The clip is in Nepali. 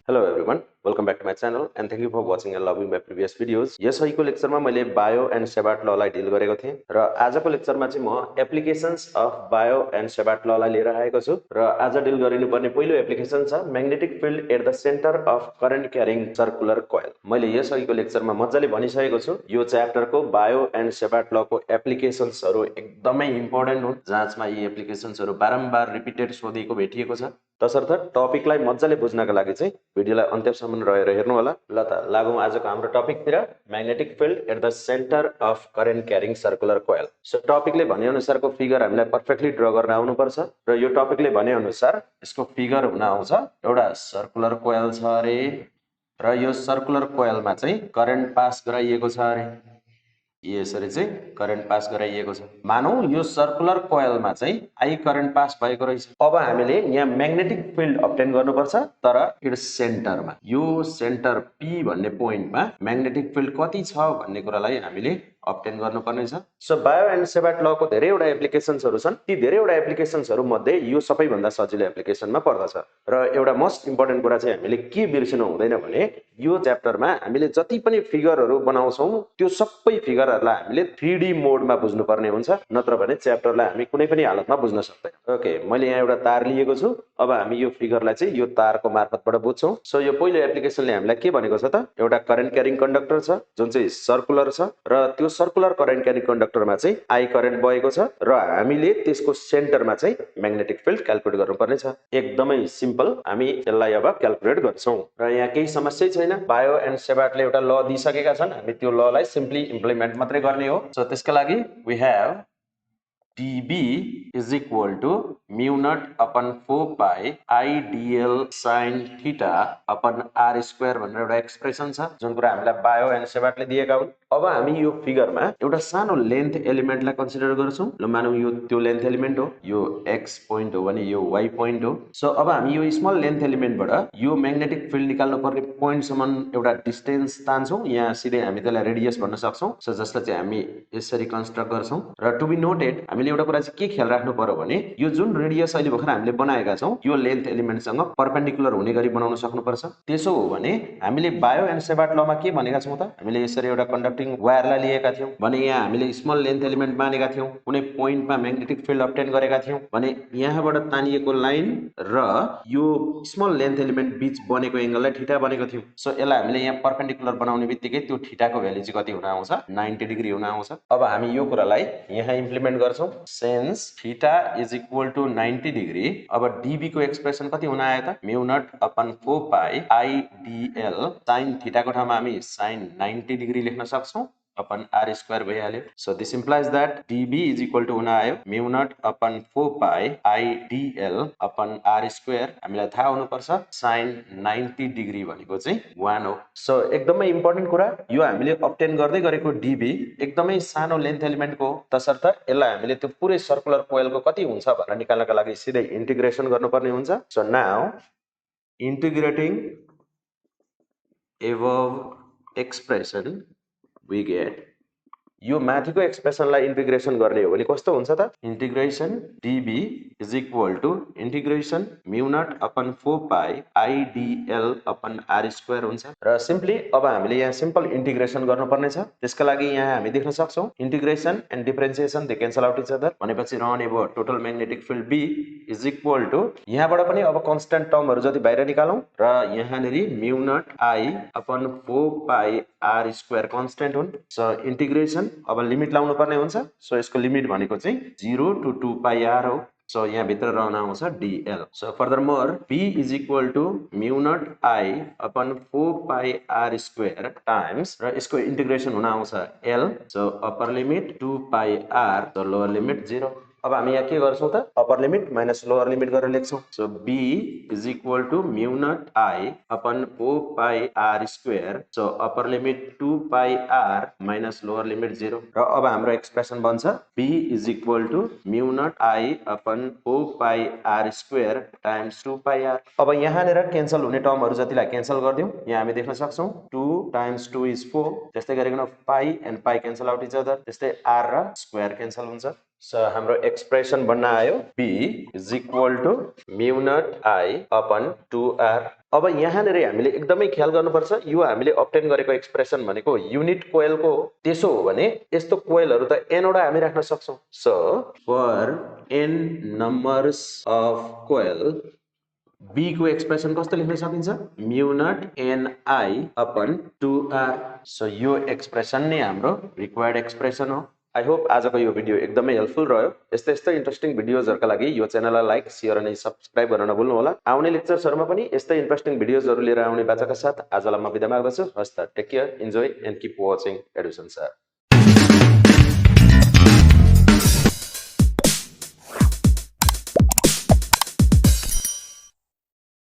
Hello everyone, welcome back to my channel and thank you for watching and loving my previous videos. यस अहिलेको लेक्चरमा मैले बायो एन्ड सेबाट ललाई डिल गरेको थिएँ र आजको लेक्चरमा चाहिँ म एप्लिकेशन्स अफ बायो एन्ड सेबाट ललाई लिएर आएको छु र आज डिल गरिनुपर्ने पहिलो एप्लिकेसन छ magnetic field at the centre of current carrying circular coil. मैले यस अहिलेको लेक्चरमा मजाले भनिसकेको छु यो च्याप्टरको बायो एन्ड सेबाट लको एप्लिकेशन्सहरु एकदमै इम्पोर्टेन्ट हुन्। जाँचमा यी एप्लिकेशन्सहरु बारम्बार रिपिटेड सोधिएको भेटिएको छ। तसर्थ टपिकलाई मजाले बुझ्नका लागि चाहिँ भिडियोलाई अन्त्यसम्म रहेर हेर्नु होला। ल त लागौं आजको हाम्रो टपिकतिर, magnetic field at the centre of current carrying circular coil. So टपिकले भने अनुसारको फिगर हामीलाई पर्फेक्टली ड्र गर्न आउनुपर्छ र यो टपिकले भने अनुसार यसको फिगर हुन आउँछ एउटा सर्कुलर कोइल छ अरे र यो सर्कुलर कोइलमा चाहिँ करेन्ट पास गराइएको छ अरे। यसरी चाहिँ करेन्ट पास गराइएको छ। मानौ यो सर्कुलर कोइलमा चाहिँ आई करेन्ट पास भएको रहेछ। अब हामीले यहाँ म्याग्नेटिक फिल्ड अब्टेन गर्नुपर्छ तर इट्स सेन्टरमा। यो सेन्टर पी भन्ने पोइन्टमा म्याग्नेटिक फिल्ड कति छ भन्ने कुरालाई हामीले अब्टेन गर्नुपर्ने छ। सो बायो एन्ड सेबाट लको धेरैवटा एप्लिकेशन्सहरु छन्। ती धेरैवटा एप्लिकेशन्सहरु मध्ये यो सबैभन्दा सजिलो एप्लिकेशनमा पर्दछ र एउटा मोस्ट इम्पोर्टेन्ट कुरा चाहिँ हामीले के बिर्सिनु हुँदैन भने यो च्याप्टरमा हामीले जति पनि फिगरहरु बनाउँछौं त्यो सबै फिगरहरुलाई हामीले 3D मोडमा बुझ्नुपर्ने हुन्छ, नत्र भने च्याप्टरलाई हामी कुनै पनि हालतमा बुझ्न सक्दैनौं। ओके, मैले यहाँ एउटा तार लिएको छु। अब हामी यो फिगरलाई चाहिँ यो तारको मार्फतबाट बुझ्छौं। सो यो पहिलो एप्लिकेशनले हामीलाई के भनेको छ त, एउटा करेन्ट क्यारिङ कन्डक्टर छ जुन चाहिँ सर्कुलर छ र त्यो सर्कुलर करेन्ट क्यारिङ कन्डक्टरमा चाहिँ आई करेन्ट बहेको छ र हामीले त्यसको सेन्टरमा चाहिँ म्याग्नेटिक फिल्ड क्याल्कुलेट गर्नुपर्ने छ। एकदमै सिम्पल, हामी यसलाई अब क्याल्कुलेट गर्छौं र यहाँ केही समस्या छैन। बायो एन्ड सेबाटले एउटा ल दिइसकेका छन्, हामी त्यो ललाई सिम्पली इम्प्लिमेन्ट मात्रै गर्ने हो। सो त्यसका लागि we have dB is equal to mu naught upon 4 pi I dl sin theta upon r square भनेर एउटा एक्सप्रेसन छ जुन कुरा हामीलाई बायो एन्ड सेबाटले दिएका हुन्। अब हामी यो फिगरमा एउटा सानो लेन्थ एलिमेन्टलाई कन्सिडर गर्छौं। ल मानौ यो त्यो लेन्थ एलिमेन्ट हो, यो x पोइन्ट हो भने यो y पोइन्ट हो। सो अब हामी यो स्मल लेन्थ एलिमेन्टबाट यो म्याग्नेटिक फिल्ड निकाल्नु पर्ने पोइन्टसम्म एउटा डिस्टेन्स तान्छौं। यहाँ सिधै हामी त्यसलाई रेडियस भन्न सक्छौं। सो जसलाई चाहिँ हामी यसरी कन्स्ट्रक्ट गर्छौं र टु बी नोटेड हामीले एउटा कुरा चाहिँ के ख्याल राख्नु पर्यो भने यो जुन रेडियस अहिले भर्खर हामीले बनाएका छौं यो लेन्थ एलिमेन्टसँग परपेन्डिकुलर हुने गरी बनाउन सक्नुपर्छ। त्यसो हो भने हामीले बायो एन्ड सेबाट लमा के भनेका छौं त, हामीले यसरी एउटा कन्डक्टिङ वायरलाई लिएका थियौं भने यहाँ हामीले स्मल लेन्थ एलिमेन्ट मानेका थियौं, कुनै पोइन्टमा म्याग्नेटिक फिल्ड अब्टेन गरेका थियौं भने यहाँबाट तानिएको लाइन र यो स्मल लेन्थ एलिमेन्ट बीच बनेको एंगललाई थीटा बनेको थियौं। सो यसलाई हामीले यहाँ परपेन्डिकुलर बनाउने बित्तिकै त्यो थीटाको भ्यालु चाहिँ कति हुन आउँछ, 90 डिग्री हुन आउँछ। अब हामी यो कुरालाई यहाँ इम्प्लिमेन्ट गर्छौं। Since theta is equal to 90 degree, अब dB को एक्सप्रेसन कति हुन आयो त, mu naught upon 4 pi I dl sin theta को ठाउँमा हामी sin 90 डिग्री लेख्न सक्छौं अपन r स्क्वायर भइहाल्यो। So this implies that dB is equal to हुन आयो mu naught upon 4 pi I dl upon r square. हामीलाई थाहा हुनुपर्छ sin 90 डिग्री भनेको चाहिँ 1 हो। सो एकदमै इम्पोर्टेन्ट कुरा, यो हामीले अब्टेन गर्दै गरेको dB एकदमै सानो लेन्थ एलिमेन्टको हो। तसर्थ यसलाई हामीले त्यो पुरै सर्कुलर कोइलको कति हुन्छ भनेर निकाल्नका लागि सिधै इन्टिग्रेसन गर्नुपर्ने हुन्छ। So now integrating above expression we get यो माथिको एक्सप्रेसनलाई इन्टिग्रेसन गर्ने हो भने कस्तो हुन्छ त, integration dB is equal to integration mu naught upon 4 pi I dl upon r square हुन्छ र सिम्पली अब हामीले यहाँ सिम्पल इन्टिग्रेसन गर्नुपर्ने छ। त्यसका लागि यहाँ हामी देख्न सक्छौं integration and differentiation they cancel out each other भनेपछि रहने भयो total magnetic field B is equal to यहाँबाट पनि अब कन्स्ट्यान्ट टर्महरु जति बाहिर निकालौं र यहाँनेरि mu naught I upon 4 pi r square constant हुन्। सो इन्टिग्रेसन अब लिमिट लाउनु पर्ने हुन्छ। सो यसको लिमिट भनेको चाहिँ 0 to 2 pi r हो। सो यहाँ भित्र रहन आउँछ dl। So furthermore b is equal to mu naught I upon 4 pi r square times र यसको इन्टिग्रेसन हुन आउँछ l। So upper limit 2 pi r, so lower limit 0। अब हामी यहाँ के गर्छौं त, upper limit minus lower limit गरेर लेख्छौं। So b is equal to mu naught I upon 4 pi r square, so upper limit 2 pi r minus lower limit 0 र अब हाम्रो एक्सप्रेसन बन्छ b is equal to mu naught I upon 4 pi r square times 2 pi r। अब यहाँनेर क्यान्सल हुने टर्महरु जतिलाई क्यान्सल गर्दियौ। यहाँ हामी देख्न सक्छौं 2 times 2 is 4, त्यस्तै गरिकन pi and pi cancel out each other, त्यस्तै r र स्क्वायर क्यान्सल हुन्छ। सो हाम्रो एक्सप्रेसन बन्न आयो b is equal to mu naught i upon 2r। अब यहाँनिर हामीले एकदमै ख्याल गर्नुपर्छ, यो हामीले अब्टेन गरेको एक्सप्रेसन भनेको युनिट कोइलको। त्यसो हो भने यस्तो कोइलहरू त n वटा हामी राख्न सक्छौं। So for n numbers of coil b को एक्सप्रेसन कस्तो लेख्न सकिन्छ, mu naught ni upon 2r। So यो एक्सप्रेसन नै हाम्रो रिक्वायर्ड एक्सप्रेसन हो। आई होप आजको यो भिडियो एकदमै हेल्पफुल रह्यो। यस्तै इन्ट्रेस्टिङ भिडियोजहरुका लागि यो च्यानललाई लाइक, शेयर अनि सब्स्क्राइब गर्न नभुल्नु होला। आउने लेक्चर्सहरुमा पनि यस्तै इन्ट्रेस्टिङ भिडियोजहरु लिएर आउने बाचाका साथ आजलाई म बिदा माग्दछु। हस्त, take care, enjoy and keep watching एडुसन सर।